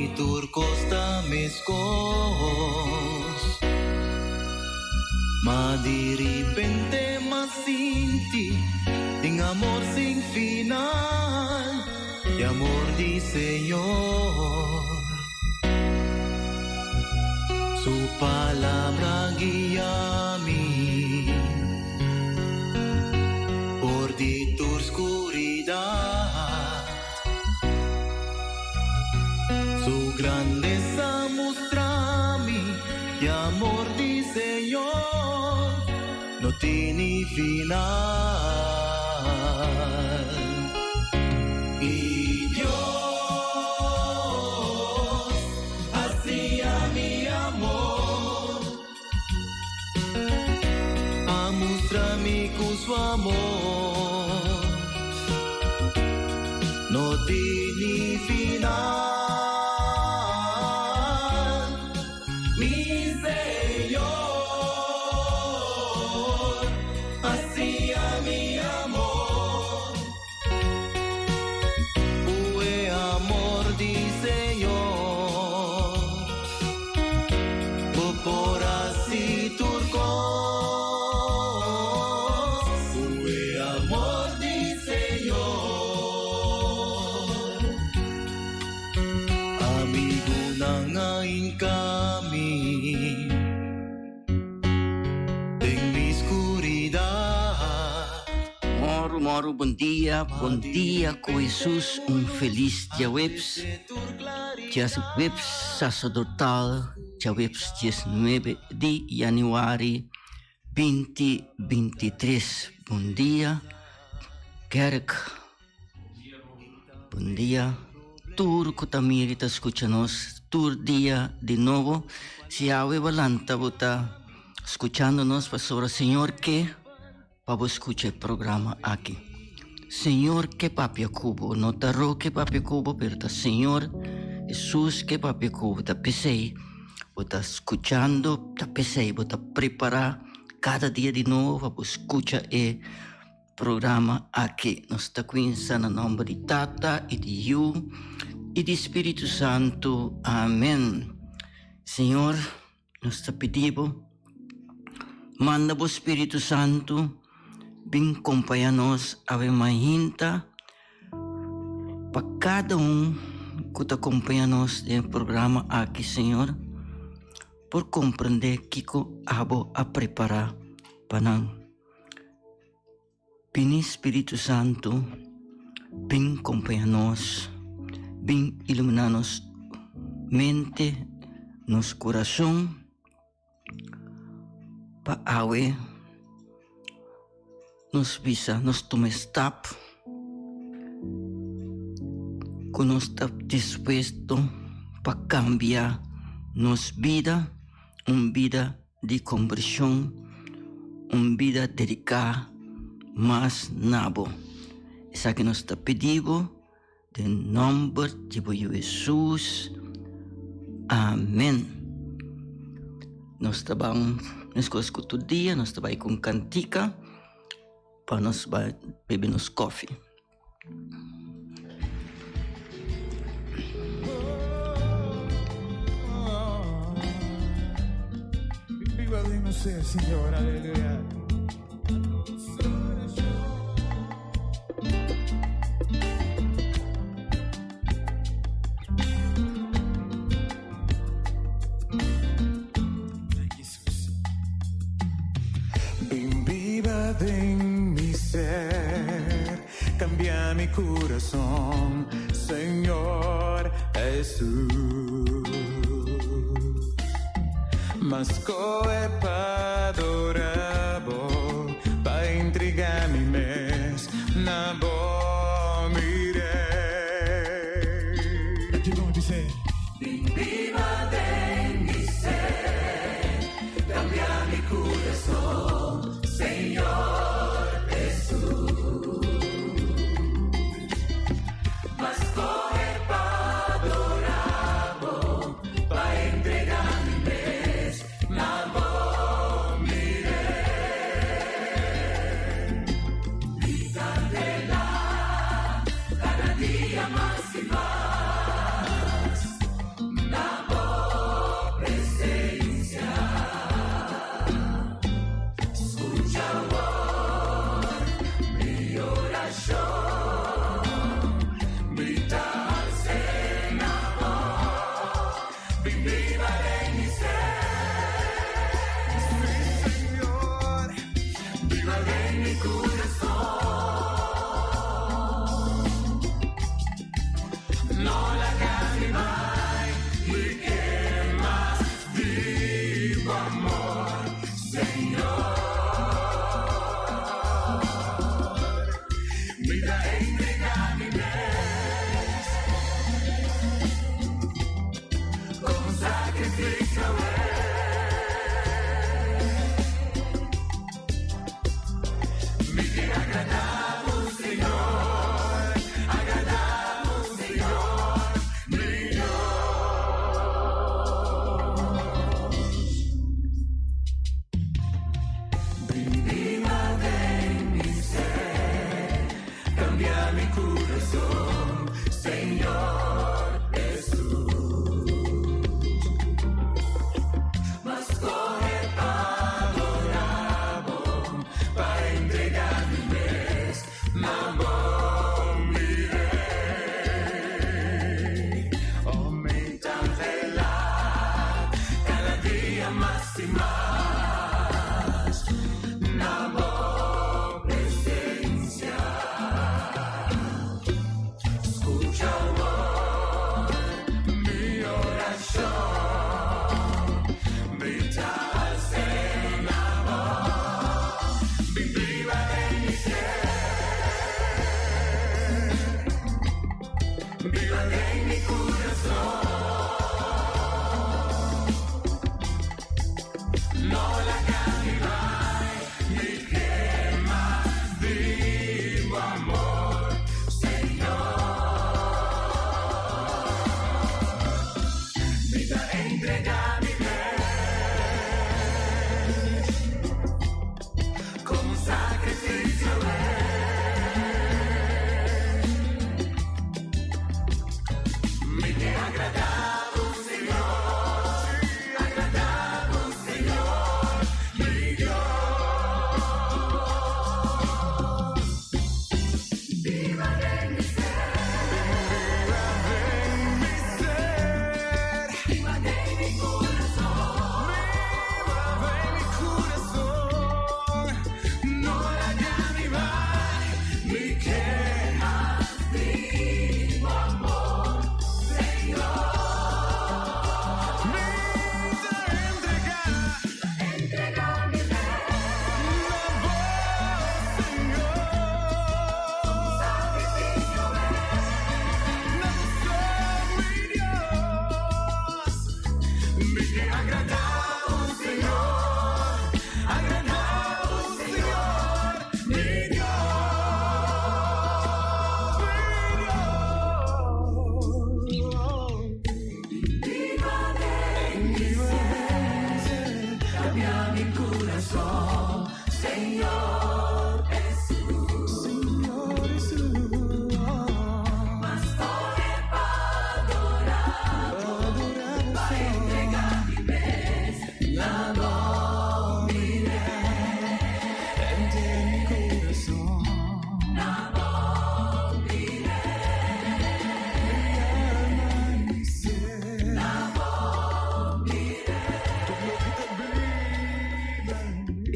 mi tur kos ta meskos. Ma di ripente m'a sinti tin amor sin final, e amor di Señor. Su palabra guia mi for di tur skuridat. Su grandesa mustra mi, e amor di Señor no tini final. I Dios hacia mi amor, a mustra mi cu su amor no tini final. Mi Señor hacia mi amor, Ue amor di Señor, bo por haci tur cos. Ue amor di Señor. Amigonan a hinca mi den mi scuridad. Moro, moro, bon dia, bon dia ku Hesus, un felis djaweps, djaweps sacerdotal, djaweps 19 di januari 2023. Bon dia, kerk. Bon dia, tur ku ta mira i ta skucha nos tur dia di nobo. Si awe bo lanta bo ta skuchando nos pasobra Señor ke pa bo skucha e programa aki. Señor ke papia ku bo, no ta Roque papia ku bo, pero ta Señor Hesus ke papia ku bo. Ta p'esei bo ta skuchando, ta p'esei bo ta prepará kada dia di nobo pa bo skucha e programa aki. Nos ta kuinsa na nomber di Tata i di Yu i di Spiritu Santu. Amen. Señor, nos ta pidi bo, manda bo Spiritu Santu bin kompaña nos awe mainta pa kada un ku ta kompaña nos den e programa aki, Señor, por komprende kiko abo a prepara pa nan. Bini Spiritu Santu, bin kompaña nos, bin iluminá nos mente, nos kurason, pa awe nos bisa, nos tuma e stap ku nos ta dispuesto pa kambia nos bida, un bida di kombershon, un bida dediká mas na bo. Esaki nos ta pidi bo den nòmber di bo Yu Hesus. Amen. Nos ta ban meskos ku tur dia, nos ta bai ku un kantika pa nos bai bebe nos kòfi. Señor, aleluya. Bin biba den mi ser, cambia mi corazón, Señor Jesús. Mas coe pa adora bo, pa entrega mi mes na bo, mi Rey. Bin biba den mi ser, cambia mi curason, Señor Jesús. Mas coge pa adora bo, pa entrega mi mes na bo, mi Rey. Mi candela, cada dia mas y mas.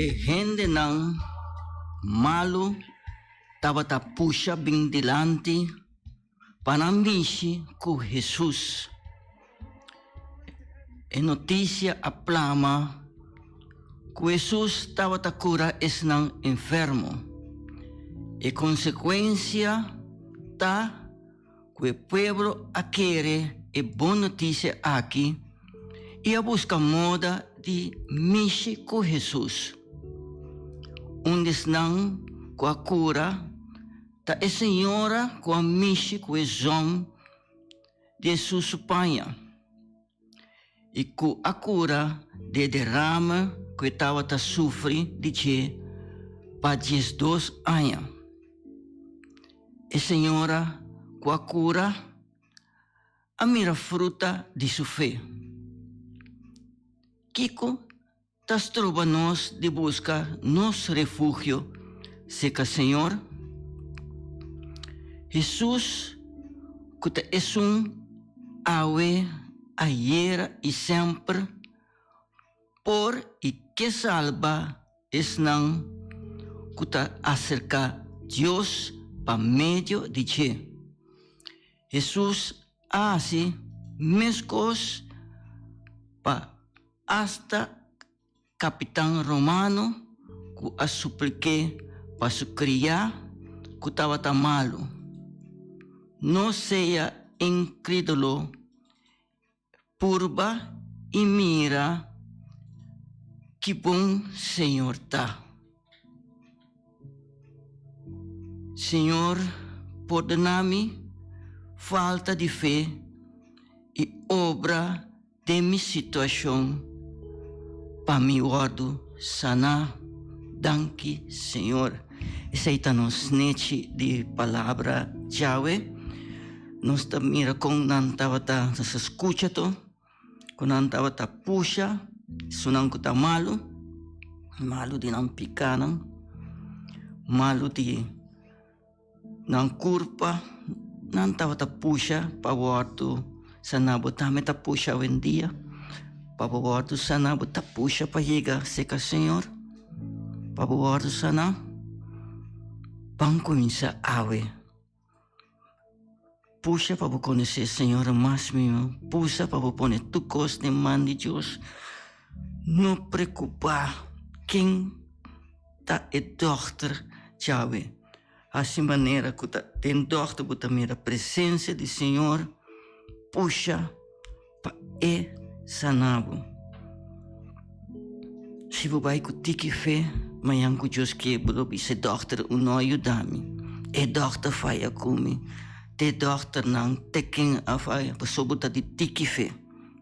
E hendenan malu tabata pusha bin dilanti pa nan mishi ku Hesus. E notisia a plama ku Hesus tabata kura esnan enfermo. E konsekuensia ta ku e pueblo a kere e bon notisia aki i a buska moda di mishi ku Hesus. Un di esnan ku a kura ta e señora ku a mishi ku e zon di Hesus su paña i ku a kura di e derame ku e tabata sufri di dje pa 12 aña. E señora ku a kura a mira fruta di su fe. Kiko ta stroba nos di buska nos refugio serka Señor? Hesus, ku ta esun awe, ayera i semper, por i ke salba esnan ku ta aserká Dios pa medio di dje. Hesus a hasi meskos pa asta kapitan romano ku a suplik'é pa su kriá ku tabata malu. No sea inkrédulo. Purba i mira ki bon Señor ta. Señor, pordona mi falta di fe i obra den mi situacion pa mi wordo sana. Danki, Señor. Esei ta nos nechi di palabra djawe. Nos ta mira kon nan tabata, nos a skucha to, ku nan tabata pusha esunnan ku ta malu, malu di nan pikanan, malu di nan kurpa, nan tabata pusha pa wòrdu saná. Bo tambe ta pusha awendia pa bo wòrdu saná, bo ta pusha pa yega serka Señor pa bo wòrdu saná. Ban kuminsá awe. Pusha pa bo konosé Señor mas mihó. Pusa pa bo pone tur kos den man di Dios. No preokupá ken ta e dòkter djawe. Hasi manera ku ta den dòkter bo ta mira presensia di Señor. Pusha pa e sana bo. Si bo bai ku tiki fe, mañan ku Dios ke bo lo bisa e dòkter un no a yuda mi, e dòkter faya ku mi, te dòkternan, te ken a faya, pasobra bo ta di tiki fe,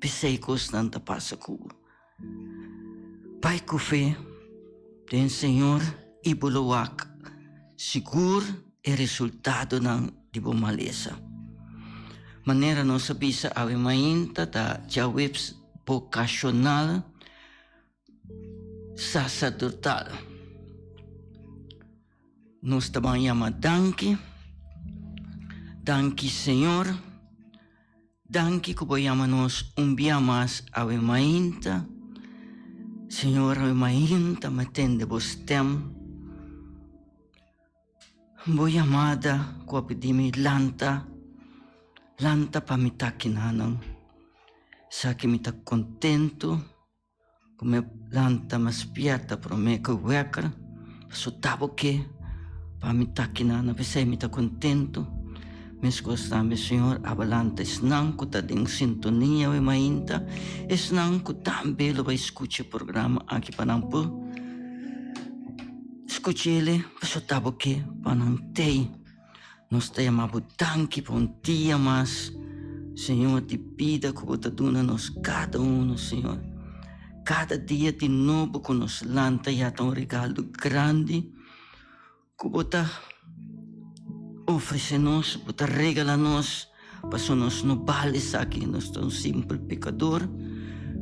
p'esei kosnan ta pasa ku bo. Bai ku fe den Señor i bo lo wak sigur e resultadonan di bo malesa. Manera nos a bisa awe mainta ta djaweps bokashonal saserdotal. Nos ta ban yama danki, danki Señor. Danki ku bo yama nos un bia mas awe mainta. Señor, awe mainta mi a tende bo stem. Bo yamada ku a pidi mi lanta, lanta pa mi ta kinanan. Sa ki mi ta kontentu ku mi a lanta mas spierta prome ku wekker, pasobra ta bo ke pa mi ta kinanan. P'esei mi ta kontentu. Meskos tambe, Señor, aba lanta esnan ku ta den sintonia awe mainta, esnan ku tambe lo bai skucha e programa aki pa nan por skuch'el, pasobra ta bo ke pa nan tei. Nos ta yama bo danki pa un dia mas, Señor, di bida ku bo ta duna nos kada uno, Señor. Kada dia di nobo ku nos lanta ya ta un regalo grandi. Ku bo ta ofresé nos, bo ta regalá nos, pasobra nos no bal esaki, nos ta un simpel pekador,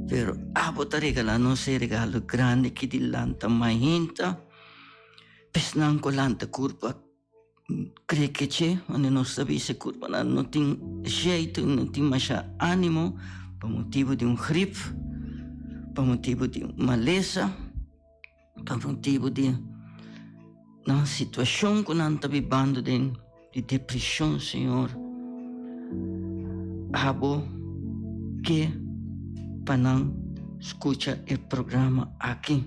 pero abo ta regalá nos e regalo grandi ki di lanta mainta, p'esnan ku lanta kurpa krekeche, unda nos ta bisa kurpanan no tin jeito, no tin masha ánimo pa motibu di un grip, pa motibu di un malesa. Pa motibu di nan situashon ku nan ta bibando den di depreshon, Señor. Abo ke pa nan skucha e programa aki.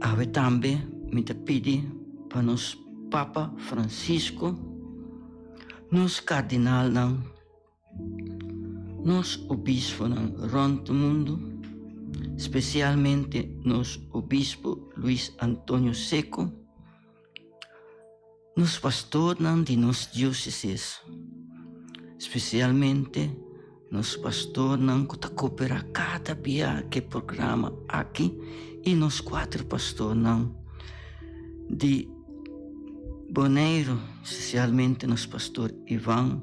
Awe tambe mi ta pidi pa nos Papa Francisco, nos kardinalnan, nos obisponan rònt mundu, spesialmente nos obispo Luis Antonio Secco, nos pastornan di nos diósesis, spesialmente nos pastornan ku ta koperá kada bia ku e programa aki i nos kuater pastornan di Boneiru, spesialmente nos pastor Ivan.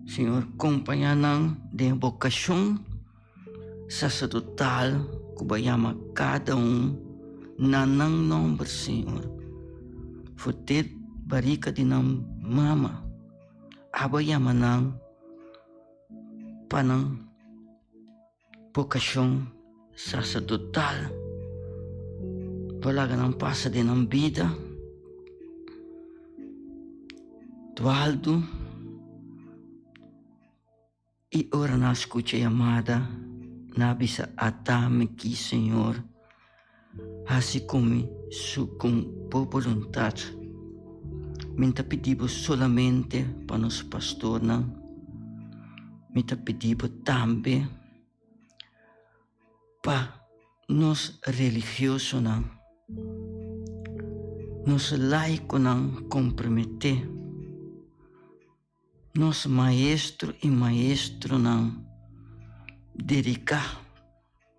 Señor kompañá nan den e bokashon saserdotal ku bo a yama kada un na nan nòmber, Señor. For te barika di nan mama, abo a yama nan pa nan Vokashon saserdotal por laga nan pasa den nan bida dualdu i ora nan skucha yamada nan a bisa ata mi aki Señor hasi ku mi segun bo boluntat. Mi ta pidi bo solamente pa nos pastornan. Mi ta pidi bo tambe pa nos religiosonan, nos laikonan komprometé, nos maestro i maestronan dediká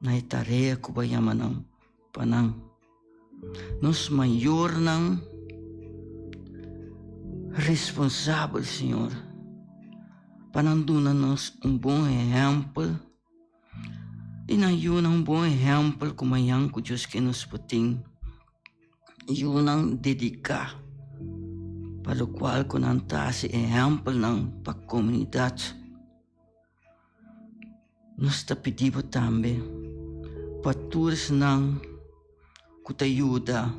na e tarea ku bo a yama nan pa nan. Nos mayornan responsabel, Señor, pa nan duna nos un bon ehèmpel i nan yunan un bon ehèmpel ku mañan ku Dios ke nos por tin yunan dediká pa lokual ku nan ta hasi ehèmpelnan pa komunidat. Nos ta pidi bo tambe pa tur esnan ku ta yuda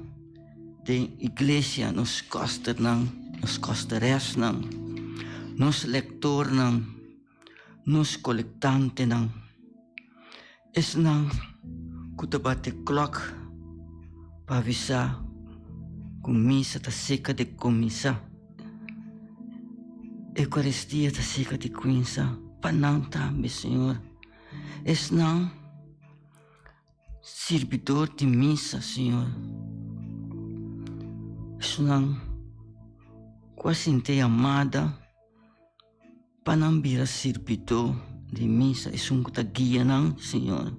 den iglesia, nos kòsternan, nos kòsteresnan, nos lektornan, nos kolektantenan, esnan ku ta bati klòk pa avisá ku misa ta seka di kuminsá. Eucaristia ta seka di kuinsa pa nan tambe, Señor. Esnan sirbidor di misa, Señor. Esnan ku a sinti yamada pa nan bira sirbidor di misa, esun ku ta guia nan, Señor.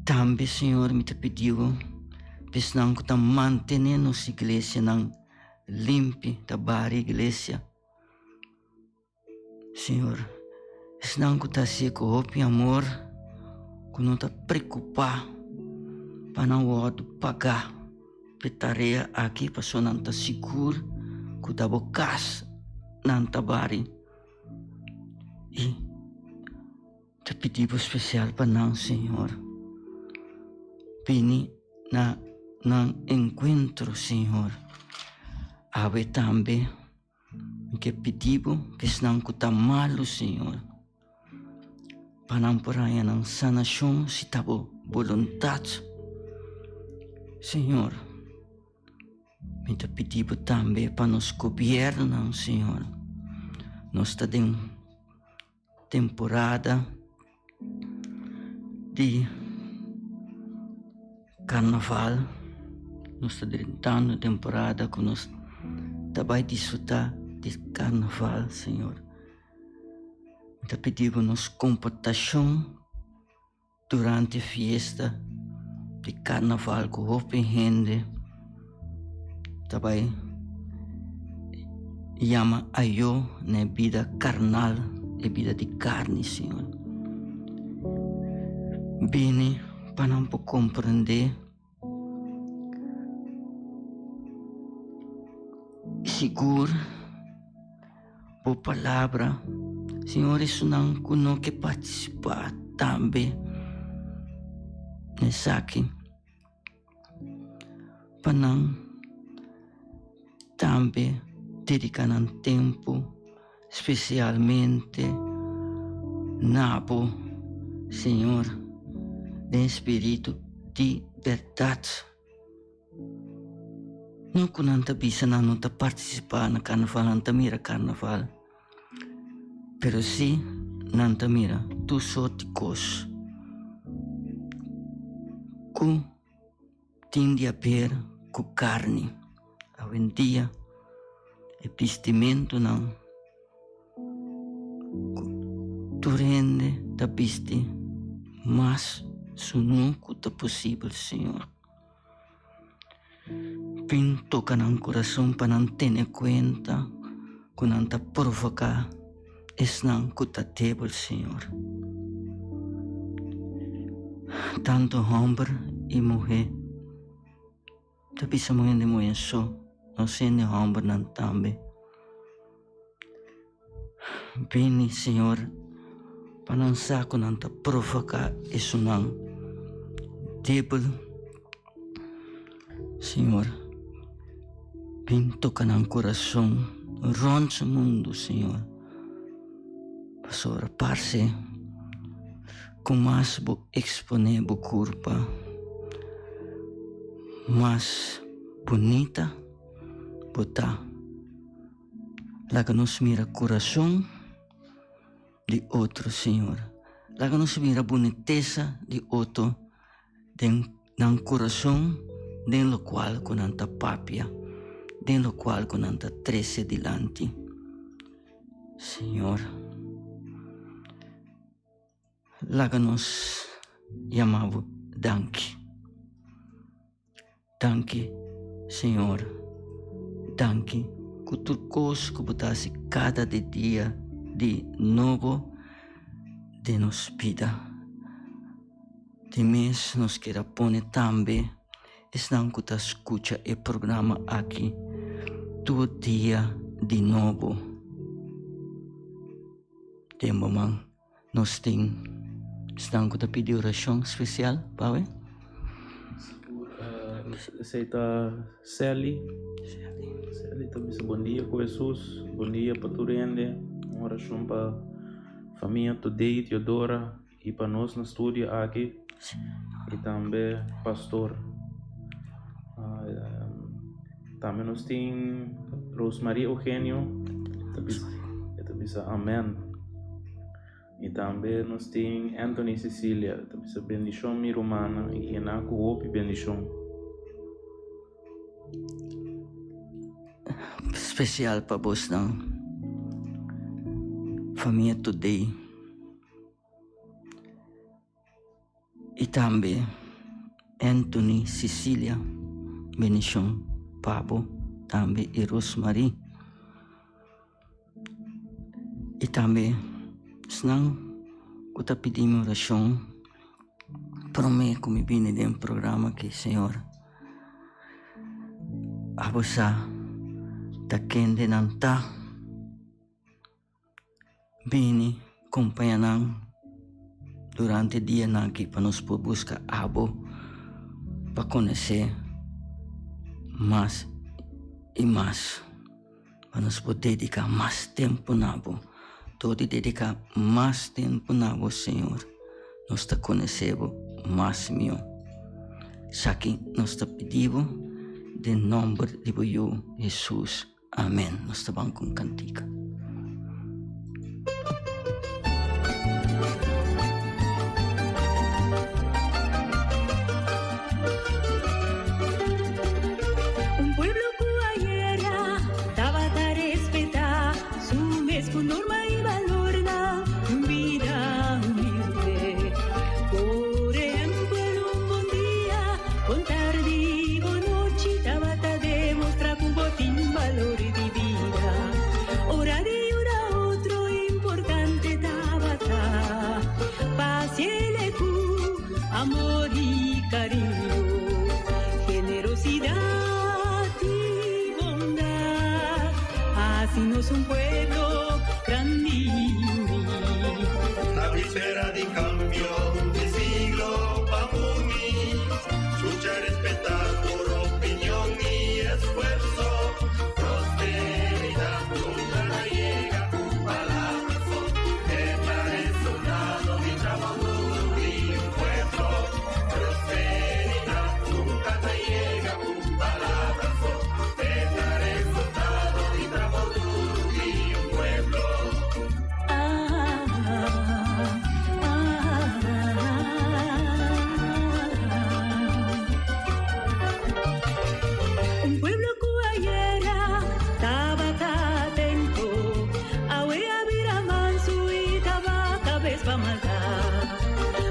Tambe, Señor, mi ta pidi bo pa esnan ku ta mantené nos iglesianan limpi, ta bari iglesia. Señor, esnan ku ta hasié ku hopi amor, ku no ta preokupá pa nan wòrdu pagá pa e tarea aki, pasobra nan ta sigur ku ta bo kas nan ta bari. I. Ta pidi bo spesial pa nan, Señor. Bini na nan enkuentro, Señor. Awe tambe mi ke pidi bo pa esnan ku ta malu, Señor, pa nan por haña nan sanashon si ta bo boluntat, Señor. Mi ta pidi bo tambe pa nos gobiernonan, Señor. Nos ta den. Temporada di karnaval, nos ta drentando temporada ku nos ta bai disfrutá di karnaval, Señor. Mi ta pidi bo nos komportashon Durante fiesta di karnaval ku hopi hende ta bai yama ayo na e bida karnal, e bida di karni, Señor. Bini pa nan por komprendé sigur Bo palabra, Señor, esunnan ku no ke partisipá tambe. Esaki pa nan tambe dedica nan tempo specialmente na bo, Señor, den spiritu di berdad. No ku nan ta bisa nan no ta partisipá na karnaval, nan ta mira karnaval, pero sí nan ta mira tur sort di kos ku tin di haber ku karni. Awendia e bistimentunan ku tur hende ta bisti mas sunú ku ta posibel, Señor. Bin toka nan kurason pa nan tene kuenta ku nan ta provoká esnan ku ta debel, Señor. Tantu hòmber i muhé ta bisa mu hende muhé so, nos hende hòmbernan tambe. Bini, Señor, pa nan sa ku nan ta provoká esunnan debel. Señor, bin toka nan kurason rònt mundu, Señor, pasobra parse ku mas bo eksponé bo kurpa, mas bunita bo ta. Laga nos mira kurason di otro, Señor. Laga nos mira bunitesa di otro den nan kurason, den lokual ku nan ta papia, den lokual ku nan ta trese dilanti. Señor, laga nos yama bo danki. Danki, Señor, danki ku tur kos ku bo ta hasi kada di dia di nobo den nos bida. Di mes nos kier a pone tambe esnan ku ta skucha e programa aki tur dia di nobo den bo man. Nos tin esnan ku ta pidi orashon spesial pa awe. Sigur, esei ta Sally. Sally ta bisa bon dia ku Hesus, bon dia pa tur hende. Un orashon pa famia Today, Teodora i pa nos na studio aki i tambe pastor. Tambe nos tin Rosemarie Eugenio, e ta bisa amen. I tambe nos tin Anthony Cecilia, e ta bisa bendishon mi rumannan i yena ku hopi bendishon. Spesial pa bosnan famia Today. I tambe Anthony Cecilia, bendishon pa bo tambe i Rosemarie. I tambe esnan ku ta pidi mi orashon prome ku mi bini den programa aki, Señor, abo sa ta kende nan ta. Bini kompaña nan durante dianan aki pa nos por buska abo pa konosé mas i mas, pa nos por dediká mas tempu na bo. Dor di dediká mas tempu na bo, Señor, nos ta konosé bo mas mihó. Esaki nos ta pidi bo den nòmber di bo Yu Hesus. Amen. Nos ta ban ku un kantika. Un pueblo ku ayera tabata respetá su mes ku norma i balornan di un bida humilde. Por ehempel un bon dia, bon tardi i bon nochi tabata demostrá ku bo tin balor di bida. Ora. pa maldad.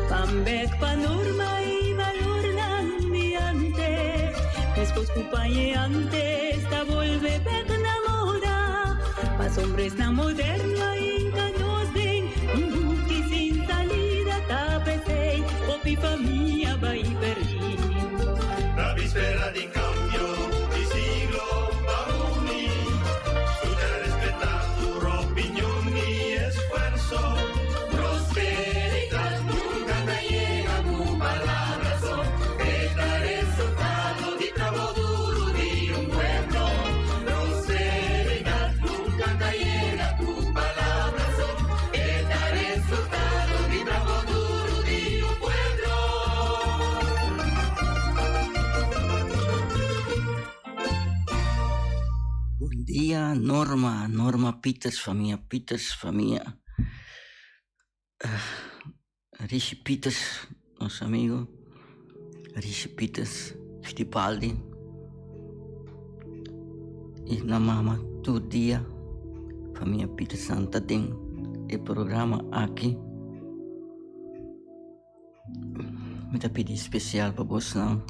Ban bek pa norma y valornan di antes. Meskos ku pañe antes ta bolbe bek na moda. Pasobra esnan moderno a hinka nos den un buki sin salida. Ta p'esei hopi famia bai perdí. Na víspera di cambio di siglo pa uni, lucha respeta tur opinion y esfuerzo. Prosperidad nunca ta yega cu palabra so, e ta resultado di trabou duro di un pueblo. Prosperidad nunca ta yega cu palabra so, e ta resultado di trabou duro di un pueblo. Bon dia Norma, Norma Pieters, famia Pieters, famia Rishi Pieters, nos amigo Rishi Pieters, Fittipaldi y nan mama tur dia famia Pieters nan ta den e programa aki. Mi ta pidi spesial pa bosnan.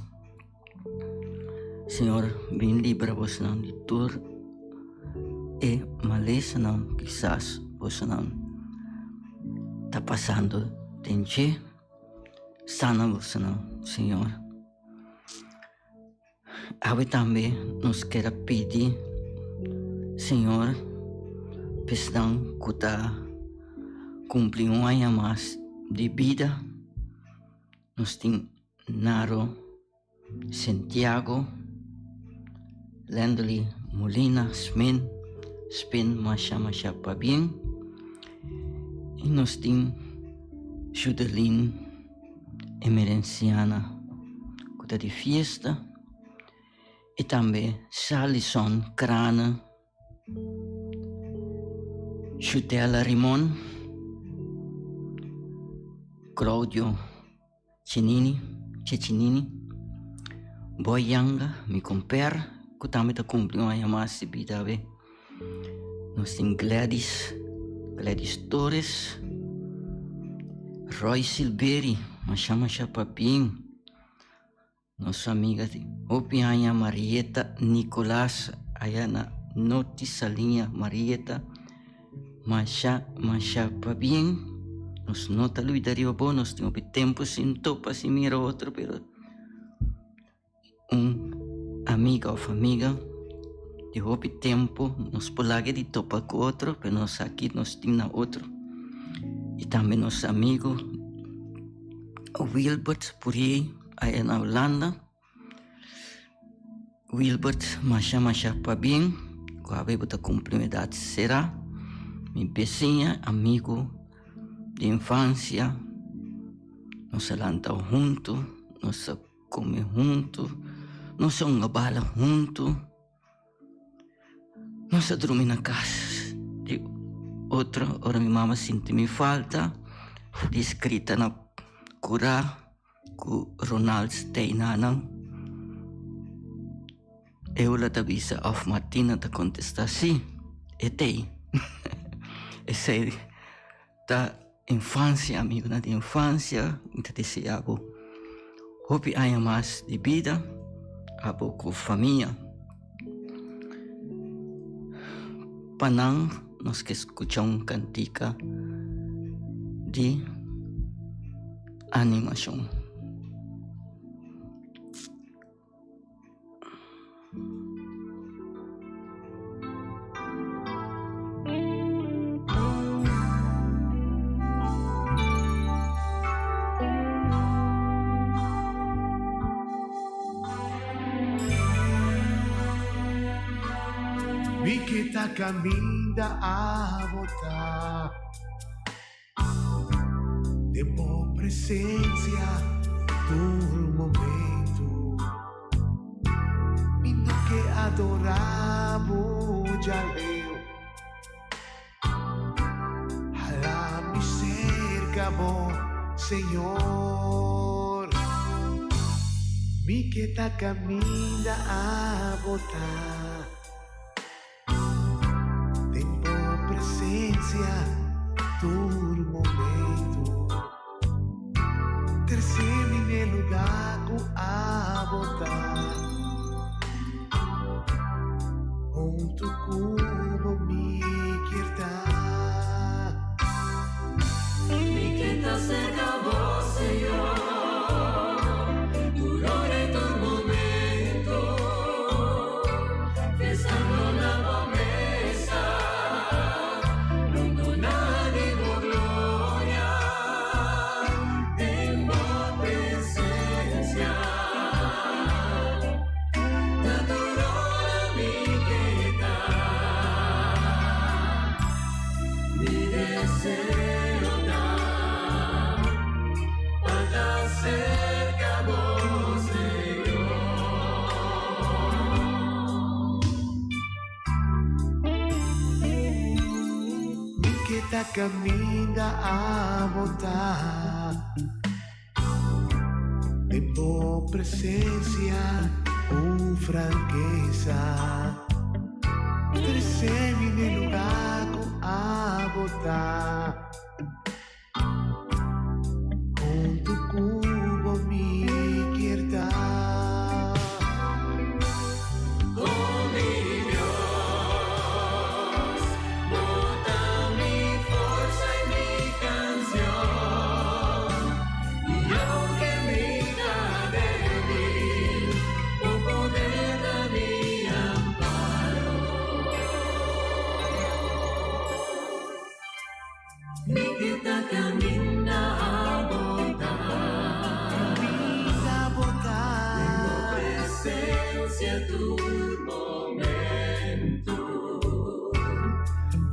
Señor bin libra bosnan di tur e malesanan kisas bosnan ta pasando den dje. Sana bosnan, Señor. Awe tambe nos kier a pidi Señor pa esnan ku ta kumpli un aña mas di bida. Nos tin Naro Santiago, Landely Molina Smin, Spin masha masha pabien. I nos tin Judeline Emerenciana ku ta di fiesta i tambe Salison Crane, Shutella Rimon, Claudio Chinini, Chechinini, Boy Yanga, mi komper ku tambe ta kumpli un aña mas di bida awe. Nos tin Gladys, Gladys Torres, Roy Silberi, masha masha pabien. Nos amiga di hopi aña Marieta Nicolas aya na Norte Saliña Marieta, masha masha pabien. Nos no ta luida riba bo, nos tin hopi tempo sin topa, sin mira otro, pero Un amiga of amiga di hopi tempu nos por laga di topa ku otro pero nos sa ki nos tin na otro. I tambe nos amigu Wilbert Puriey aya na Hulanda. Wilbert masha masha pabien ku awe bo ta kumpli un edat sera. Mi besiña, amigu di infansia, nos a lanta huntu, nos a. Come huntu, nos a hunga bala huntu, nos a drumi na cas di otro ora mi mama sinti mi falta, di scrita na cura cu Ronald Steinanan. Eula ta bisa of Martina ta contesta si, e t'ey. Esey ta infancia, amigunan di infancia, mi ta desea bo hopi aña mas di bida, abo cu famia. Pa nan nos ke scucha un cantica di animacion. Mi ke ta kaminda abo ta. Den bo presencia tur momento Mi no ke adora bo djaleu Hala mi cerca bo Señor Mi ke ta caminda abo ta. Den bo presencia tur momento. serka bo, Señor, tur ora i tur momento, Festando na bo mesa, Rondona di bo gloria, Den bo presencia, Ta tur ora mi ke ta. Mi deseo ta pa ta serka bo, Señor. Mi ke ta kaminda abo ta Den bo presencia un frankesa Trese mi n'e lugar ku abo ta Huntu ku bo mi kier ta. Oh mi Dios, bo ta mi forsa i mi kansion. I aunke mi ta debil, bo poder ta mi amparo. Mi ke ta kaminda abo ta. Kaminda abo ta. Den bo presensia tur momento.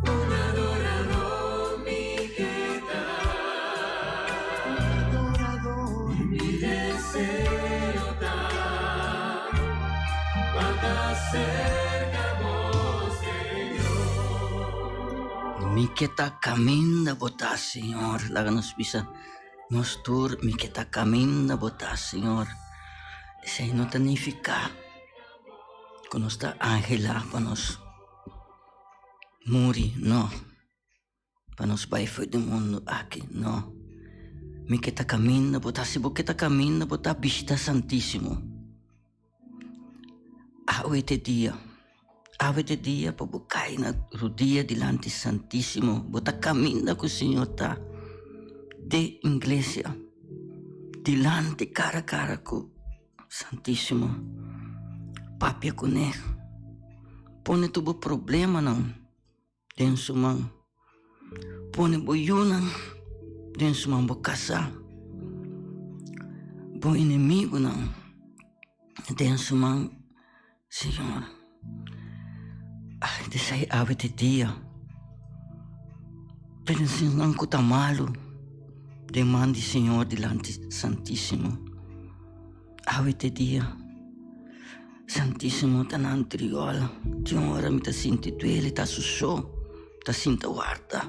Un adorador mi ke ta. Un adorador. I mi deseo ta pa ta serka bo, Señor. Mi ke ta kaminda bo ta, Señor. Laga nos bisa nos tur, Mi ke ta kaminda bo ta, Señor. Esei no ta nifiká ku nos ta anhelá pa nos muri, no. Pa nos bai for di mundu aki, no. Mi ke ta kaminda bo ta, si bo ke ta kaminda bo ta bishita Santísimo. Awe te dia, awe te dia pa bo kai na rudia dilanti Santísimo. Bo ta kaminda ku Señor ta den iglesia, dilanti kara kara ku Santísimo. Papia kuné, pone tur bo problemanan. Den su man. Pone bo yunan den su man, bo kasá, bo enemigunan den su man, Señor. Ay, desei awe di dia. Pero si nan ku ta malu den man di Señor dilanti Santísimo. Awe te dia. Santísimo ta nan triol. Tin ora mi ta sinti duele, ta su so, ta sinta warda.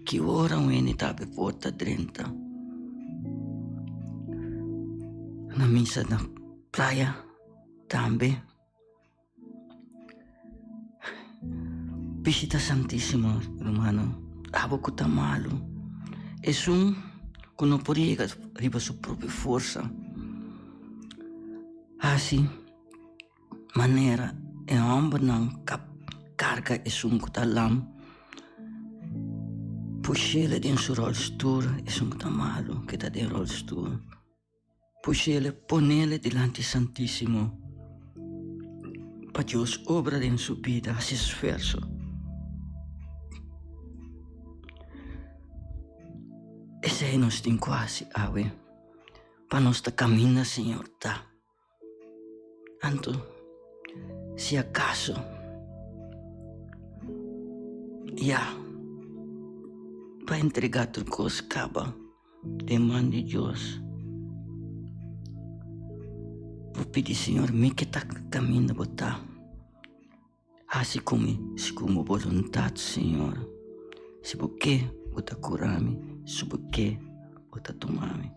Ki ora un hende ta habri porta drenta. Na misa na playa tambe. Bishita Santísimo, hermano. Abo ku ta malu. Esun ku no por yega riba su propio forsa. Hasi manera e hòmbernan ka karga esun ku ta lam. Push'el den su ròlstul, esun ku ta malu, ke ta den ròlstul. Push'el pon'el dilanti Santísimo pa Dios obra den su bida, hasi esfuerso. Esei nos tin ku hasi awe pa nos ta kaminda Señor ta. Anto, si akaso ya pa entregá tur kos kaba den man di Dios, bo pidi Señor, mi ke ta kaminda bo ta, hasi ku mi segun bo boluntat, Señor. Si bo ke, bo ta kura mi, si bo ke, bo ta tuma mi.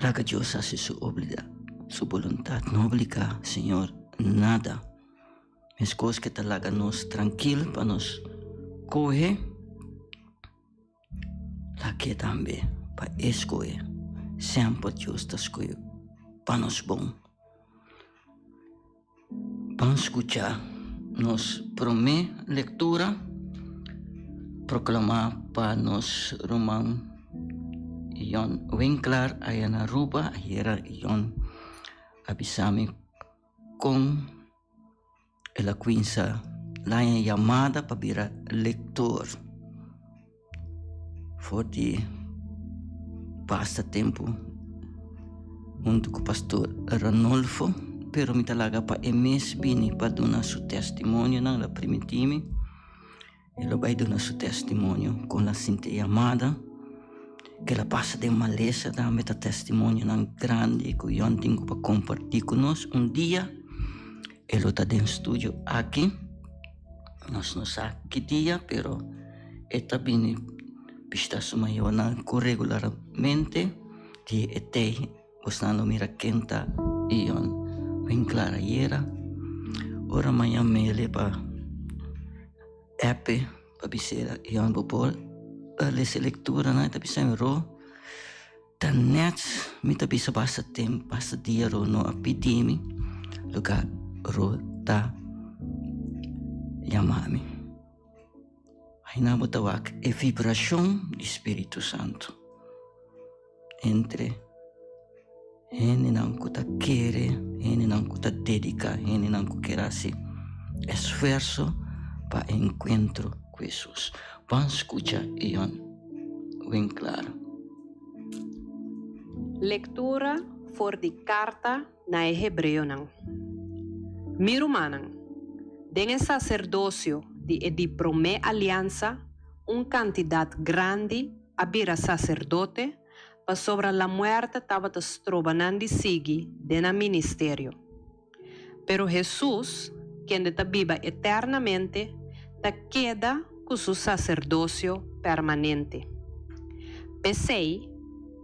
Laga Dios hasi su oblida, su boluntad. No obliga Señor nada. Meskos ke ta laga nos trankil pa nos kohe, lag'é tambe pa e skohe. Semper Dios ta skohe pa nos bon. Ban skucha nos promé lektura. proclama pa nos ruman Yon Winklar aya na Aruba. Ayera Yon a bisa mi con el a cuinsa laña yamada pa bira lector for di basta tempo hunto cu pastor Ranolfo, pero mi ta laga pa e mes bini pa duna su testimonionan, el a primiti mi. E lo bai duna su testimonio con la sinti yamada ke la pasa den malesa tambe ta testimonionan grandi ku Yon tin ku pa kompartí ku nos. Un dia e lo ta den studio aki, nos no sa ki dia pero e ta bini bishita su mayornan ku regularmente di e tei. Bosnan lo mira ken ta Ion Winklar ayera. Ora mañan mele pa app-e pa bisera Ion bo por lesa e lekturanan e ta bisa mi ro ta nèt mi ta bisa basta tempu basta dia ro no a pidi mi luga ro ta yama mi. Aina bo ta wak e vibrashon di Spiritu Santu. Entre hendenan ku ta kere, hendenan ku ta dediká, hendenan ku kier hasi esfuerso pa e enkuentro ku Hesus. Ban skucha Ion Winklaar. Lektura for di Karta na e Hebreonan. Mi rumannan, den e saserdosio di e di promé aliansa un kantidat grandi a bira saserdote pasobra Lamuerte tabata stroba nan di sigui den nan ministerio. Pero Hesus, kende ta biba eternamente, ta keda ku su saserdosio permanente. P'esei,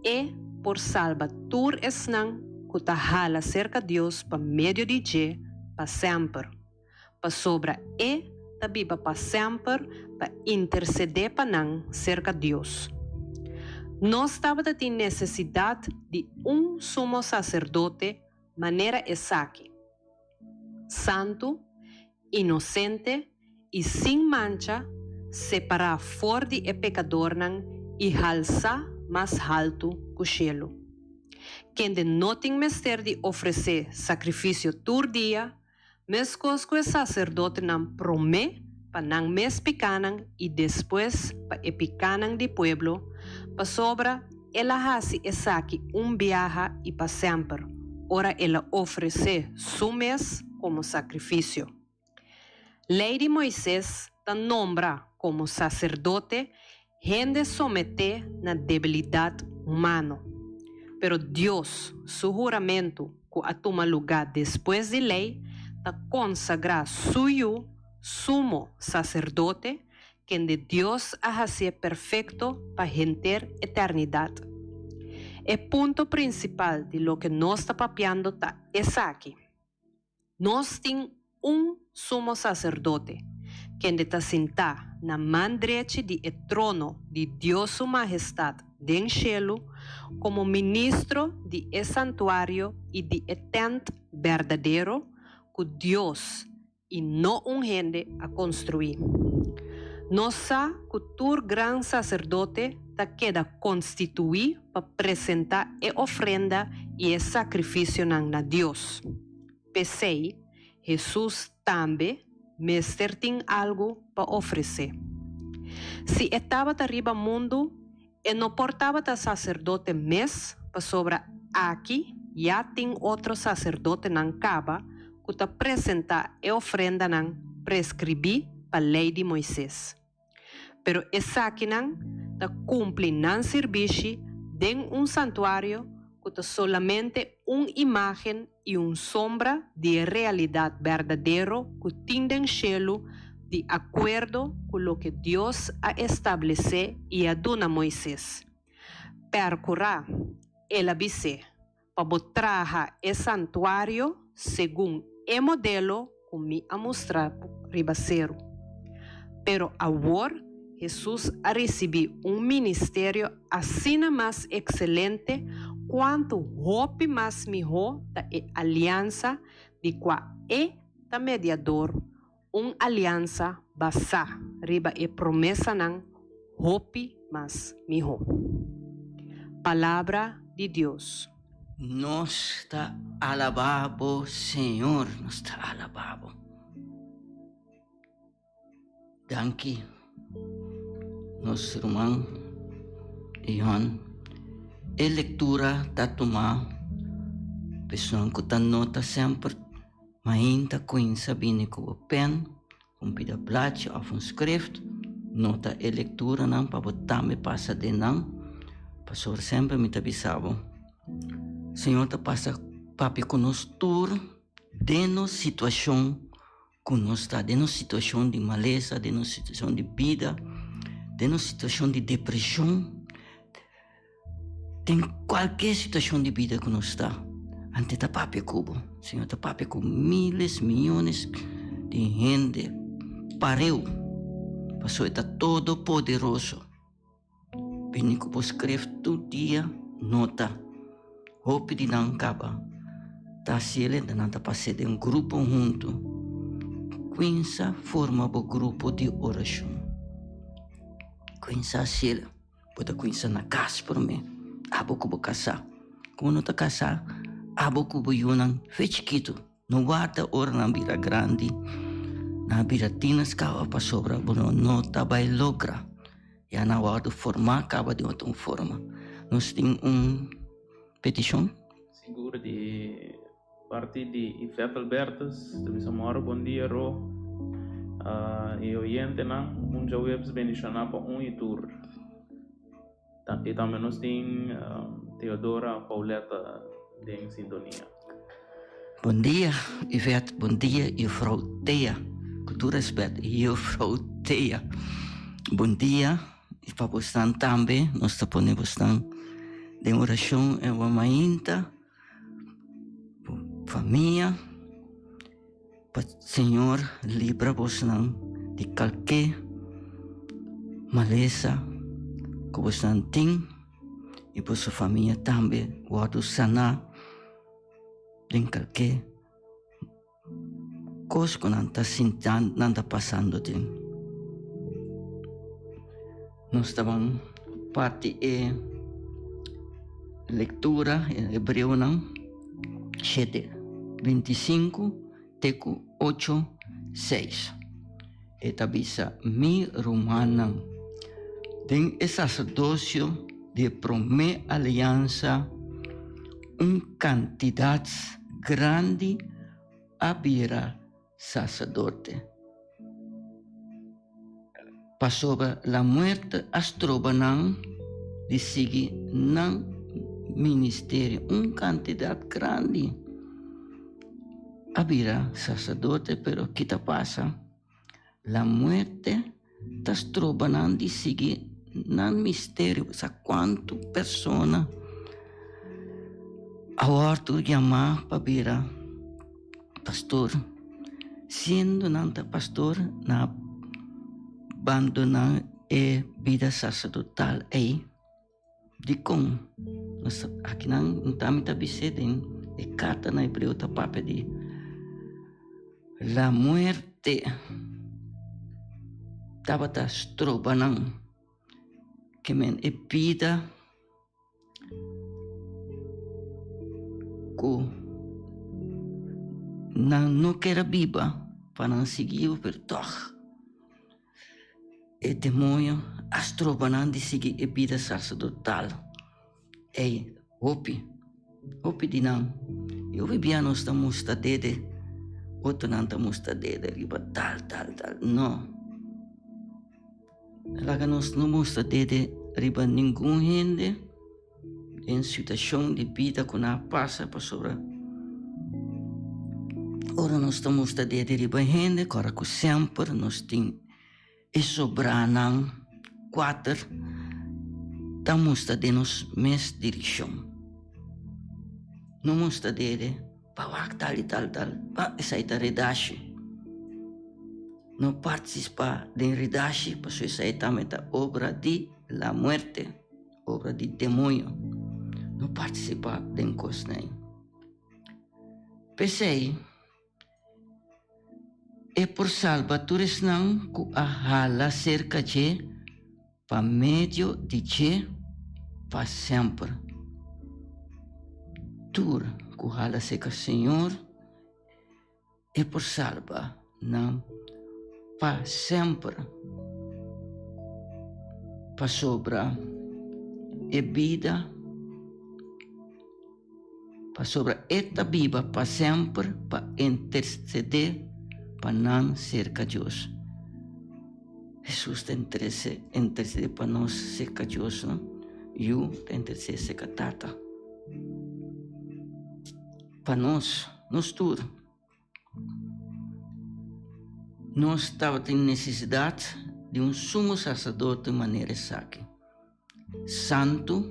e por salba tur esnan ku ta hala serka Dios pa medio di dje pa semper. Pasobra e ta biba pa semper pa intercedé pa nan cerca Dios. Nos tabata tin necesidad di un sumo sacerdote manera esaki, santu, inocente i sin mancha, separá for di e pecadornan i halsá mas haltu cu shelu, kende no tin mester di ofrecé sacrificio tur dia, Meskos ku e saserdotenan promé pa nan mes pikánan i despues pa e pikánan di pueblo, pasobra el a hasi esaki un biaha i pa semper, ora el a ofresé su mes komo sakrifisio. Lei di Moises ta nombra komo saserdote Hende someté na debilidat humano. Pero Dios su huramentu ku a tuma lugá despues di Lei ta konsagrá su Yu Sumo Saserdote, kende Dios a hasié perfekto pa henter eternidat. E punto prinsipal di loke nos ta papiando ta esaki. Nos tin un Sumo Saserdote, kende ta sintá na man drechi di e trono di Dios Su Mahestat den shelu, komo ministro di e santuario i di e tènt berdadero ku Dios, i no un hende, a konstruí. Nos sa ku tur gran saserdote ta keda konstituí pa presentá e ofrenda i e sakrifisionan na Dios. P'esei, Hesus tambe mester tin algu pa ofresé. Si e tabata riba mundu, e no por tabata saserdote mes pasobra aki ya tin otro saserdotenan kaba ku ta presentá e ofrendanan preskribí pa Lei di Moises. Pero esakinan ta kumpli nan sirbishi den un santuario ku ta solamente un imágen i un sombra di e realidat berdadero ku tin den shelu di akuerdo ku loke Dios a establesé i a duna Moises. Pèrkurá, el a bis'é, pa bo traha e santuario segun e modelo ku mi a mustra bo riba seru. Pero awor Hesus a risibí un ministerio asina mas ekselente kuantu hopi mas mihó ta e aliansa di kua e ta mediador, un aliansa basá riba e promesanan. hopi mas mihó. Palabra di Dios. Nos ta alabá bo, Señor, nos ta alabá bo. Danki, nos ruman Johan. E lectura ta tuma personan cu ta nota semper mainta cuinsa bini cu bo pen, un pida blachi of un script, nota e lecturanan pa bo tambe pasa den nan, pasobra semper mi ta bisa bo, Señor ta pasa papia cu nos tur den nos situacion Ku nos ta den un situashon di malesa, den un situashon di bida, den un situashon di depreshon, den kualke situashon di bida ku nos ta, ante ta papia ku bo. Señor ta papia ku miles, miyones di hende pareu, pasobra e ta todopoderoso. Bini ku bo skref tur dia nota. Hopi di nan kaba ta hasiel enta nan ta pas'é den un grupo huntu. Kuinsa forma bo grupo di orashon. Kuinsa hasiel. Bo ta kuinsa na kas promé, abo ku bo kasá. Ku bo no ta kasá, abo ku bo yunan fe chikitu. No warda ora nan bira grandi, nan a bira tienes kaba pasobra bo no ta bai logra. Ya nan a wòrdu formá kaba di otro forma. Nos tin un petishon. Sigur di parti di Yvette Albertus ta bisa mòrò bon dia Ro i oyentenan un djaweps bendishoná pa un i tur. I tambe nos tin Theodora Pauletta den sintonia. Bon dia Yvette, bon dia juffrouw Thea, ku tur respet juffrouw Thea. Bon dia i pa bosnan tambe, nos ta pone bosnan den orashon e awa mainta, famia, pa Señor libra bosnan di kalke malesa ku bosnan tin i boso famia tambe wòrdu saná den kalke kos ku nan ta sinti nan ta pasando den. Nos ta ban parti e lektura e Hebreonan shete 25 te ku 8 6. E ta bisa, Mi rumannan, den e saserdosio di e promé aliansa un kantidat grandi a bira saserdote. Pasobra la muerte a stroba nan di sigui nan ministerio. Un kantidat grandi a bira saserdote, pero ki ta pasa? La muerte ta stroba nan di sigui nan misterio. Sa kuantu persona a wòrdu yamá pa bira pastor, siendo nan ta pastor, nan a bandoná e bida saserdotal ei. Dikon? Nos akinan tambe ta bis'é den e karta na Hebreo ta papia di la muerte tabata stroba nan, ke men e bida ku nan no kier a biba pa nan sigui pero tòg. E demoño a stroba nan di sigui e bida saserdotal. Ey, hopi, hopi di nan. I hopi bia nos ta mustra dede, otronan ta mustra dede riba tal, tal, tal. No. Laga nos no mustra dede riba ningun hende den situashon di bida ku nan a pasa pasobra ora nos ta mustra dede riba hende kòrda ku semper nos tin e sobranan kuater ta mustra den nos mes direkshon. No mustra dede pa wak tal i tal tal, pa esei ta redashi. No partisipá den redashi pasobra esei tambe ta obra di la muerte. Obra di demoño. No partisipá den kosnan ei. P'esei, e por salba tur esnan ku a hala serka dje. Pa medio di dje pa semper. Tur ku hala serka Señor, e por salba nan pa semper. Pasobra e bida, pasobra e ta biba pa semper pa intersedé pa nan serka Dios. Hesus ta intersedé pa nos serka Dios, no? Yu ta intersedé serka Tata. Pa nos, nos tur. Nos tabatin nesesidat di un sumo saserdote manera esaki, santu,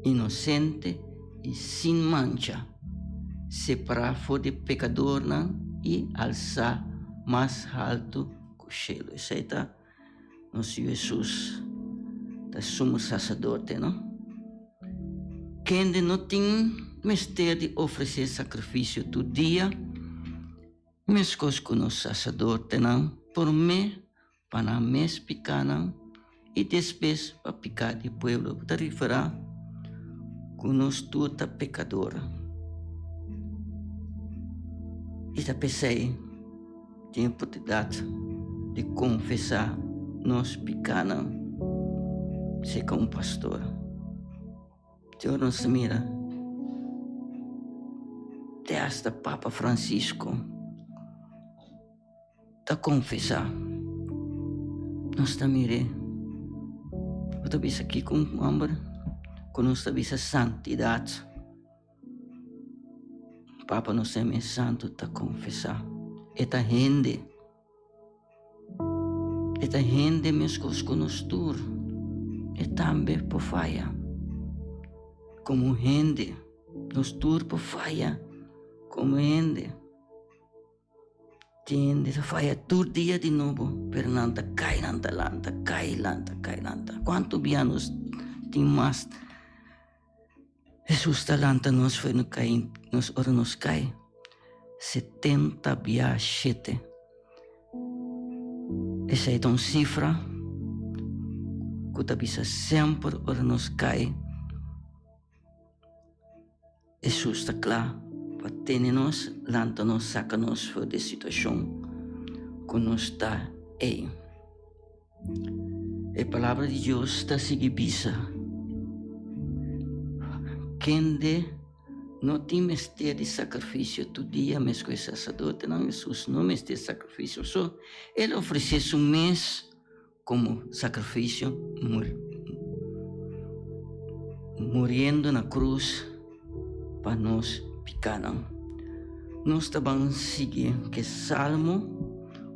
inosente i sin mancha, separá for di pekadornan i alsá mas haltu ku shelu. Esei ta nos Yu Hesus, ta sumo saserdote, no? Kende no tin mester di ofresé sakrifisio tur dia, meskos ku nos saserdotenan promé pa nan mes pikánan i despues pa piká di pueblo. Bo ta referá ku nos tur ta pekador. I ta p'esei tin oportunidat di konfesá nos pikánan serka un pastor. Te ora nos ta mira te asta Papa Francisco ta konfesá. Nos ta mir'é. Bo ta bisa kiko un hòmber ku nos ta bisa santidat. Papa nos Seme Santu ta konfesá. E ta hende. E ta hende meskos ku nos tur. E tambe por faya. Komo hende, nos tur por faya komo hende. Tin hende ta faya tur dia di nobo, pero nan ta kai, nan ta lanta, kai, lanta, kai, lanta. Kuantu bia nos tin mas? Hesus ta lanta nos for no kai, nos ora nos kai, 70 bia shete. Esei ta un sifra ku ta bisa semper ora nos kai, Hesus ta kla pa tene nos, lanta nos, saka nos for di e situashon ku nos ta ei. E Palabra di Dios ta sigui bisa, Kende no tin mester di sakrifisio tur dia mes ku e saserdotenan, Hesus no mester sakrifisio. So, el a ofresé su mes komo sakrifisio muriendo na krus pa nos pikanan. Nos ta ban sigui ke salmo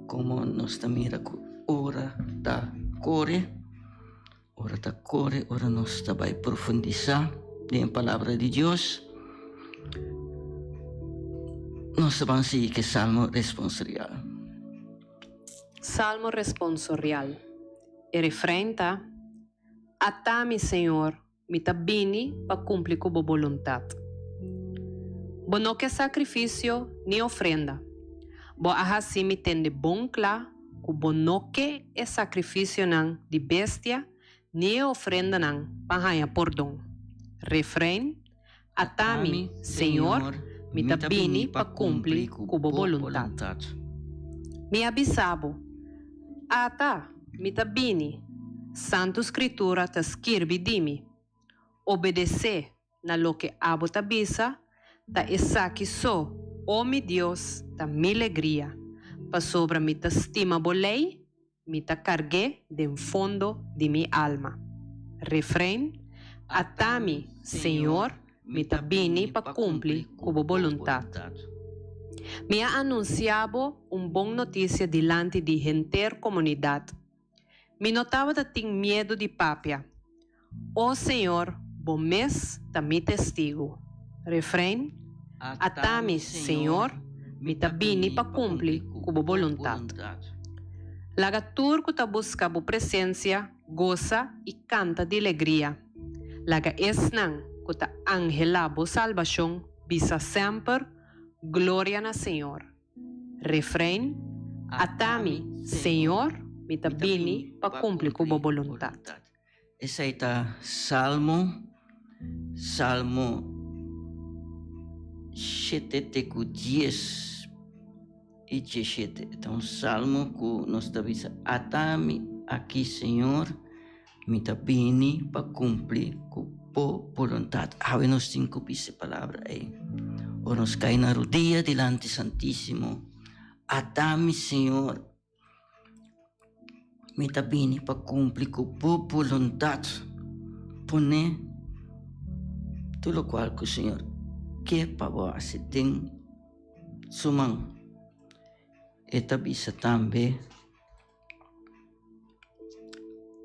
komo nos ta mira ku ora ta kore, ora ta kore, ora nos ta bai profundisá den e palabra di Dios. Nos ta ban sigui ke salmo responsorial. Salmo responsorial. E refrein ta, Ata mi, Señor, mi ta bini pa kumpli ku bo boluntat. Bo no ke sakrifisio ni ofrenda. Bo a hasi mi tende bon kla ku bo no ke e sakrifisionan di bestia ni e ofrendanan pa haña pordon. Refrein, Ata mi, Señor, mi ta bini pa kumpli ku bo boluntat. Mi a bisa bo, Ata, mi ta bini, Santu Skritura ta skirbi di mi. Obedesé na loke abo ta bisa, ta esaki so, o mi Dios, ta mi legria, pasobra mi ta stima bo lei Mi ta karg'é den fondo di mi alma. Refrein, Ata mi, Señor, mi ta bini pa kumpli ku bo boluntat. Mi a anunsiá bo un bon notisia dilanti di henter komunidat. Mi no tabata tin miedu di papia. O Señor, bo mes ta mi testigu. Refrein, Ata mi, Señor, mi ta bini pa kumpli ku bo boluntat. Laga tur ku ta buska bo presensia gosa i kanta di legria. Laga esnan ku ta anhelá bo salbashon bisa semper, Gloria na Señor. Refrein, Ata mi, Señor, mi. Mi ta bini pa kumpli ku bo boluntat. Esei ta Salmo, Salmo shete te ku dies i dieshete. E ta un salmo ku nos ta bisa, Ata mi aki, Señor, mi ta bini pa kumpli ku bo boluntat. Awe nos tin ku bisa e palabra ei. Ora nos kai na rudia dilanti Santísimo, Ata mi, Señor, Mi ta bini pa kumpli ku bo boluntat. Pone tur lokual ku Señor ke pa bo hasi den su man. E ta bisa tambe,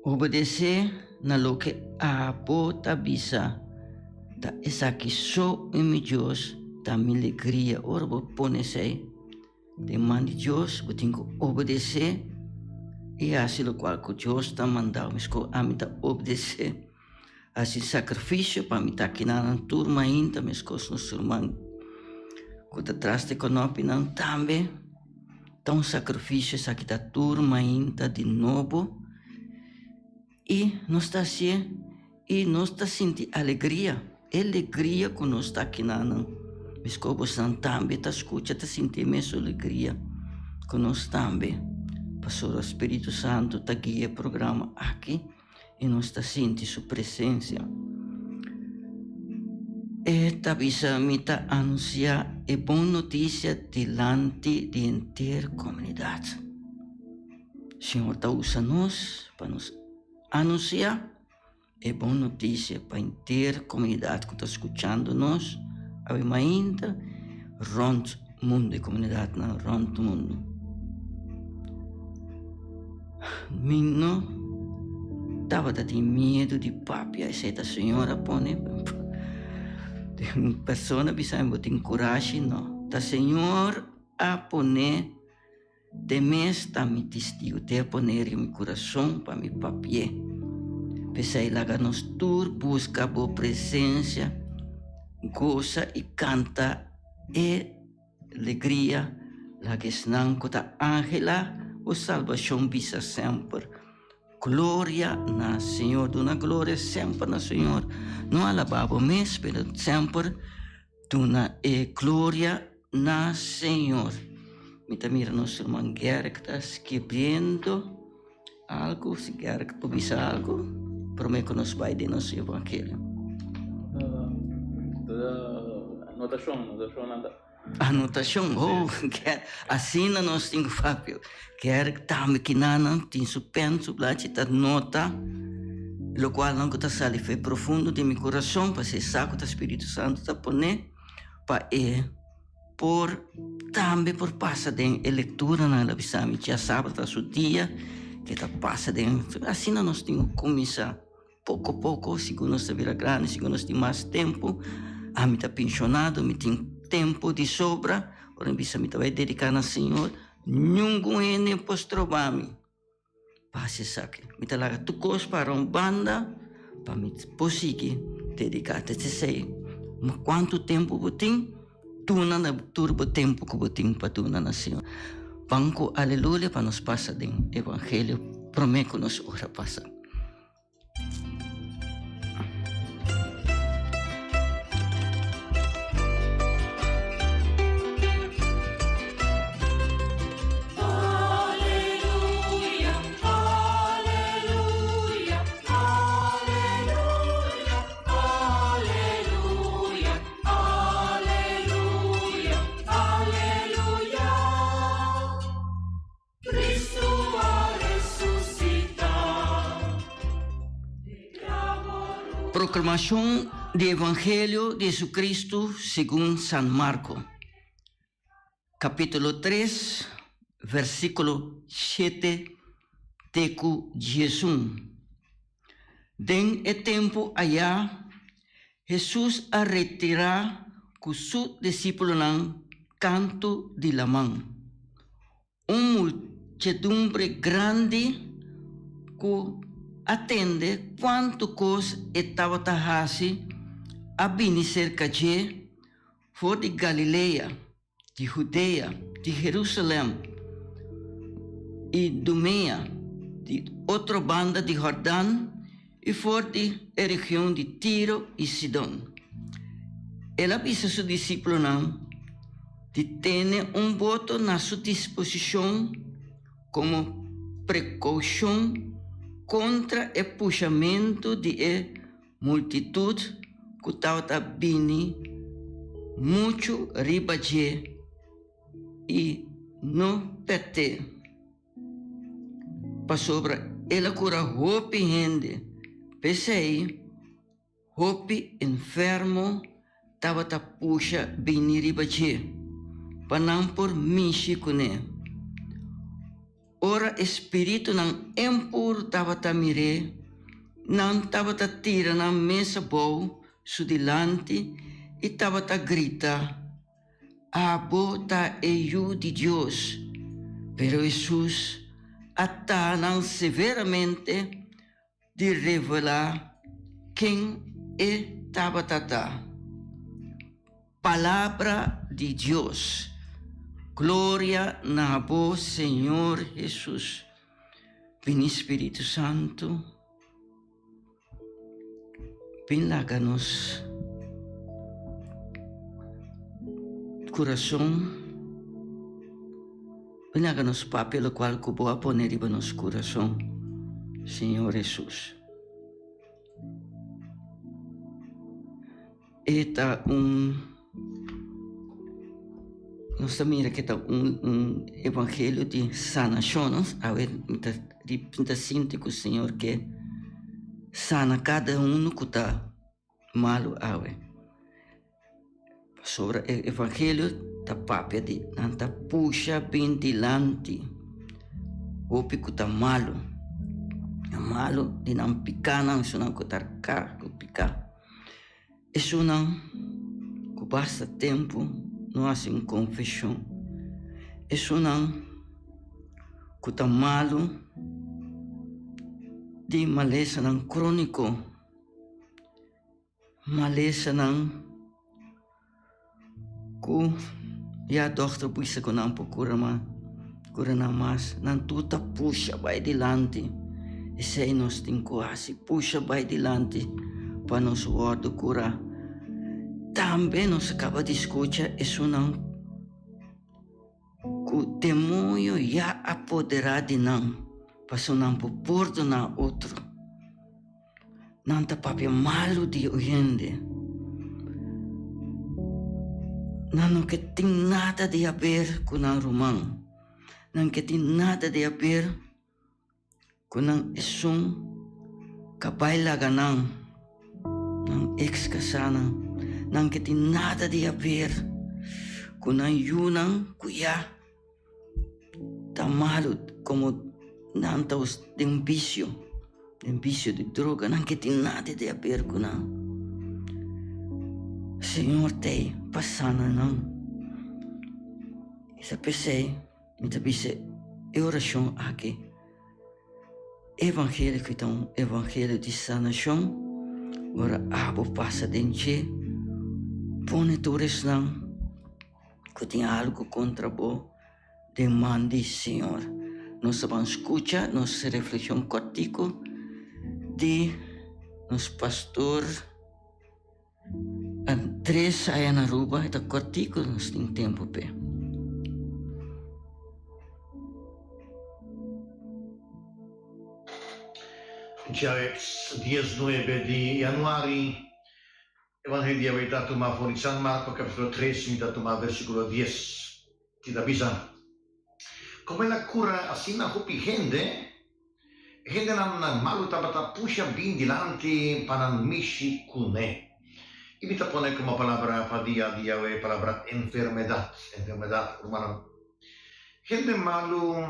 Obedesé na loke abo ta bisa, ta esaki so i mi Dios ta mi legria. Ora bo pone esei. Den man di Dios bo tin ku obedesé i hasi lokual ku Dios ta manda bo. Meskos ami ta obedesé, hasi sakrifisio pa mi ta kinanan tur mainta, meskos nos ruman ku ta tras di kònòpinan tambe ta un sakrifisio esaki ta tur mainta di nobo. I nos ta hasié i nos ta sinti alegria, e legria ku nos ta kinanan. Miskó bosnan tambe ta skucha, ta sinti e mesun alegria ku nos tambe. Pasobra Spiritu Santu ta guia e programa aki i nos ta sinti su presensia. E ta bisa, Mi ta anunsiá e bon notisia dilanti di henter komunidat. Señor ta usa nos pa nos anuncia e bon noticia pa henter comunidad cu ta scuchando nos awe mainta rond mundo, e comunidadnan rond mundo. Mi no tabata tin miedo di papia, esey ta Señor a pone. Un persona bisa mi bo tin curashi, no. Ta Señor a pone. Te mes ta mi tistigu, te a pone riba mi kurason pa mi papi'é. P'esei laga nos tur buska bo presensia, gosa i kanta e legria, laga esnan ku ta anhelá bo salbashon bisa semper, Gloria na Señor! Duna gloria semper na Señor. No alabá bo mes, pero semper Duna e gloria na Señor. Mi ta mira nos ruman Gerrit ta skibiendo algo. Si Gerrit por bisa algo prome ku nos bai den nos evangelio. Anotashon, anotashon nan ta. Anotashon, oh, Gerrit, asina nos tin ku papia. Gerrit tambe kinanan tin su pen, su blachi ta nota lokualnan ku ta sali fe profundo di mi kurason pasobra e sa ku ta Spiritu Santu ta pone pa e por tambe por pasa den e lekturanan. El a bisa mi djasabra ta su dia ke ta pasa den asina nos tin ku kuminsá poko poko segun nos ta bira grandi segun nos tin mas tempu. Ami ta penshonado mi tin tempu di sobra ora mi bisa mi ta bai dediká na Señor Ningun hende por stroba mi pa hasi esaki. Mi ta laga tur kos para un banda pa mi por sigui dediká. Ta esei. Ma kuantu tempu bo tin, duna na tur bo tempu ku bo tin pa duna na Señor. Ban ku aleluya pa nos pasa den evangelio promé ku nos ora pasa. Proclamacion di Evangelio di Jesucristo segun San Marco, capítulo 3, versículo 7 te cu 11. Den e tempo aya, Hesus a retirá ku su disípulonan kantu di laman. Un mulchedumbre grandi ku a tende kuantu kos e tabata hasi a bini serka dje for di Galilea, di Hudea, di Herusalèm i Idumea. di otro banda di Hordan i for di e region di Tiro i Sidon. El a bisa su disipelnan di tene un boto na su disposishon komo prekoushon kontra e pushamentu di e multitut ku tabata bini muchu riba dje i no pèt'é, pasobra el a kura hopi hende. P'esei, hopi enfermo tabata pusha bini riba dje pa nan por mishi kuné. Ora e spiritunan impuru tabata mir'é, nan tabata tira nan mes abou su dilanti i tabata grita, Abo ta e Yu di Dios! Pero Hesus a taha nan severamente di revelá ken e tabata ta. Palabra di Dios. Gloria na bo Señor Hesus. Bini Spiritu Santu, bin laga nos kurason, bin laga nos papia lokual ku bo a pone riba nos kurason, Señor Hesus. E ta un, nos ta mira ke ta un un evangelio di sanashon no, awe mi ta mi ta sinti ku Señor ke sana kada uno ku ta malu awe. Pasobra e evangelio ta papia di nan ta pusha bin dilanti hopi ku ta malu, malu di nan pikanan esunnan ku ta ku pika. Esunnan ku basta tempu no hasi un konfeshon. Esunnan ku ta malu di malesanan króniko, malesanan ku ya dòkter bisa ku nan por kura mas, kura nan mas, nan tur ta pusha bai dilanti. Esei nos tin ku hasi, pusha bai dilanti pa nos wòrdu kurá. Tambe nos a kaba di skucha esunnan ku demoño ya a poderá di nan, pasobra nan por pordoná otro. Nan ta papia malu di hende. Nan no ke tin nada di haber ku nan ruman. Nan ke tin nada di haber ku nan esun ka bai laga nan, nan eks kasánan. Nan ke tin nada di haber ku nan yunan ku ya Ta malu komo nan ta den un bisio, den bisio di droga, nan ke tin nada di haber ku nan. Señor t'ei pa sana nan. I ta p'esei mi ta bisa e orashon aki, e evangelio ku ta un evangelio di sanashon, ora abo pasa den dje, pone tur esnan. Ku tin algu kontra bo den man di Señor. Nos ta ban skucha nos reflekshon kòrtiku di nos pastor Andres aya na Aruba. E ta kòrtiku, nos tin tempu p'e. Djaweps 19 di januari Evangelio di awe ta tuma for di San Marko kapitulo tres mi ta tuma versikulo dies ki ta bisa, Komo el a kura asina hopi hende, e hendenan malu tabata pusha bin dilanti pa nan mishi kuné. I mi ta pone komo palabra pa dia di awe e palabra enfermedat, enfermedat, rumannan. Hende malu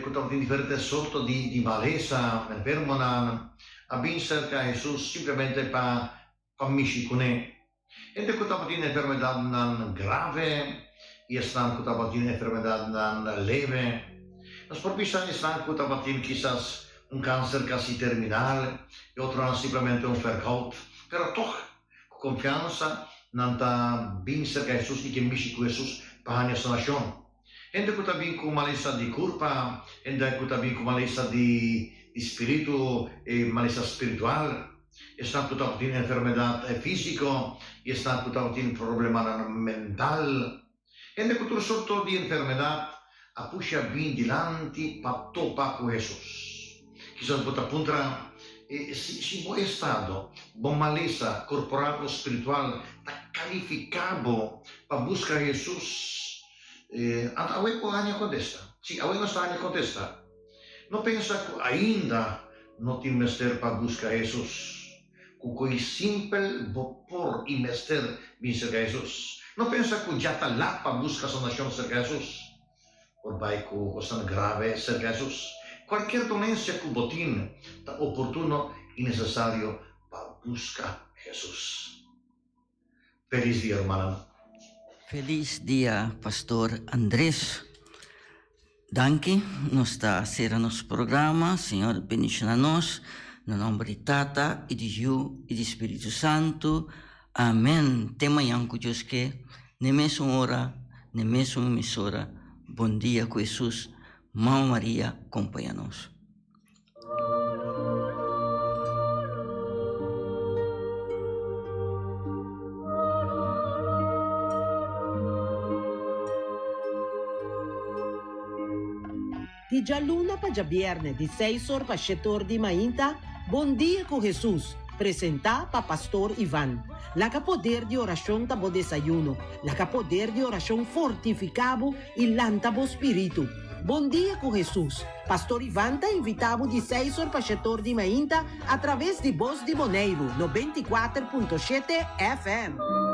ku tabatin diferente sorto di malesa, enfermonan, a bin serka Hesus simplemente pa pa mishi kuné. Hende ku tabatin enfermedatnan grave i esnan ku tabatin enfermedatnan leve. Nos por bisa esnan ku tabatin kisas un kanser kasi terminal i otronan simplemente un verkoud. Pero tòg Ku konfiansa, nan ta bin serka Hesus i ke mishi ku Hesus pa haña sanashon. Hende ku ta bin ku malesa di kurpa, hende ku ta bin ku malesa di di spiritu, e malesa spiritual, esnan ku tabatin enfermedat físiko i esnan ku tabatin problemanan mental. Hende ku tur sorto di enfermedat a pusha bin dilanti pa topa ku Hesus. Kisas bo ta puntra, Si, si bo estado, bo malesa korporal o spiritual ta kalifiká bo pa buska Hesus? Anto awe bo haña kontesta. Si, awe nos ta haña kontesta. No pensa ku ainda no tin mester pa buska Hesus. Ku koi simpel bo por i mester bin serka Hesus. No pensa ku dja ta lat pa buska sanashon serka Hesus. Por bai ku kosnan grave serka Hesus. Kualkier dolensia ku bo tin ta oportuno i nesesario pa buska Hesus. Felis dia rumannan. Felis dia Pastor Andres. Danki, nos ta sera nos programa, Señor bendiciona nos, na nomber di Tata y di Yu y di Spiritu Santu, amen, te mañan cu Dios ke, n'e mesun ora, n'e mesun emisora, bon dia cu Hesus, Mama Maria compaña nos. Di djaluna pa djabièrnè di seis or pa shete or di mainta, Bon Dia ku Hesus, presentá pa Pastor Ivan. Laga poder di orashon ta bo desayuno, laga poder di orashon fortifiká bo i lanta bo spiritu. Bon Dia ku Hesus, Pastor Ivan ta invitá bo di seis or pa shetor di mainta atraves di Bos di Boneiru 94.7 FM.